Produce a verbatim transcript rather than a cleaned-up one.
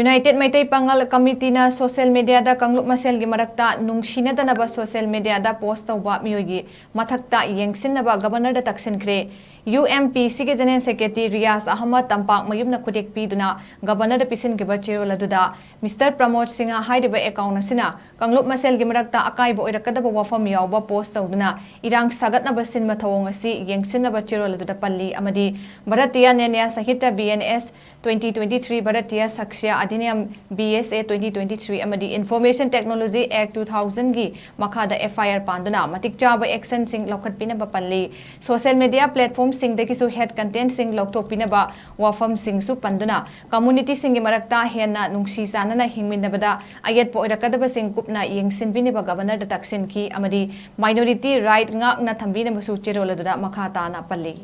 United Meitei Pangal Committeeꯅ social mediaꯗ ꯀꯥꯡꯂꯨꯞ ꯃꯁꯦꯜꯒꯤ ꯃꯔꯛꯇ ꯅꯨꯡꯁꯤꯅꯗꯅꯕ social mediaꯗ post ꯇꯧꯕ ꯃꯤꯑꯣꯏꯒꯤ ꯃꯊꯛꯇ ꯌꯦꯡꯁꯤꯟꯅꯕ Governorꯗ ꯇꯛꯁꯤꯟꯈ꯭ꯔꯦ꯫ UMPCꯒꯤ General Secretary ꯔꯤꯌꯥꯖ ꯑꯍꯃꯗ ꯇꯝꯄꯥꯛ ꯃꯌꯨꯝꯅ ꯈꯨꯗꯦꯛ ꯄꯤꯗꯨꯅ Governorꯗ ꯄꯤꯁꯤꯟꯈꯤꯕ ꯆꯦꯔꯣꯜ ꯑꯗꯨꯗ Mister ꯄ꯭ꯔꯃꯣꯗ ꯁꯤꯡꯍ ꯍꯥꯏꯔꯤꯕ account ꯑꯁꯤꯅ ꯀꯥꯡꯂꯨꯞ ꯃꯁꯦꯜꯒꯤ ꯃꯔꯛꯇ ꯑꯀꯥꯏꯕ ꯑꯣꯏꯔꯛꯀꯗꯕ ꯋꯥꯐꯝ ꯌꯥꯎꯕ post ꯇꯧꯗꯨꯅ ꯏꯔꯥꯡ ꯁꯥꯒꯠꯅꯕ ꯁꯤꯟꯕ ꯊꯧꯑꯣꯡ ꯑꯁꯤ ꯌꯦꯡꯁꯤꯟꯅꯕ ꯆꯦꯔꯣꯜ ꯑꯗꯨꯗ ꯄꯜꯂꯤ ꯑꯃꯗꯤ Bharatiya Nyaya Sahitya, B N S, twenty twenty-three, Bharatiya Sakshya Adhiniyam, B S A, twenty twenty-three ꯑꯃꯗꯤ Information Technology Act two thousandꯒꯤ ꯃꯈꯥꯗ FIR ꯄꯥꯟꯗꯨꯅ ꯃꯇꯤꯛ ꯆꯥꯕ actionꯁꯤꯡ ꯂꯧꯈꯠꯄꯤꯅꯕ ꯄꯜꯂꯤ꯫ Social media platformꯁꯤꯡꯗꯒꯤꯁꯨ hate contentꯁꯤꯡ ꯂꯧꯊꯣꯛꯄꯤꯅꯕ ꯋꯥꯐꯝꯁꯤꯡꯁꯨ ꯄꯟꯗꯨꯅ communityꯁꯤꯡꯒꯤ ꯃꯔꯛꯇ ꯍꯦꯟꯅ ꯅꯨꯡꯁꯤ ꯆꯥꯟꯅꯅ ꯍꯤꯡꯃꯤꯟꯅꯕꯗ ꯑꯌꯦꯠꯄ ꯑꯣꯏꯔꯛꯀꯗꯕꯁꯤꯡ ꯀꯨꯞꯅ ꯌꯦꯡꯁꯤꯟꯕꯤꯅꯕ Governorꯗ ꯇꯛꯁꯤꯟꯈꯤ ꯑꯃꯗꯤ minority right ꯉꯥꯛꯅ ꯊꯝꯕꯤꯅꯕꯁꯨ ꯆꯦꯔꯣꯜ ꯑꯗꯨꯗ ꯃꯈꯥ ꯇꯥꯅ ꯄꯜꯂꯤ꯫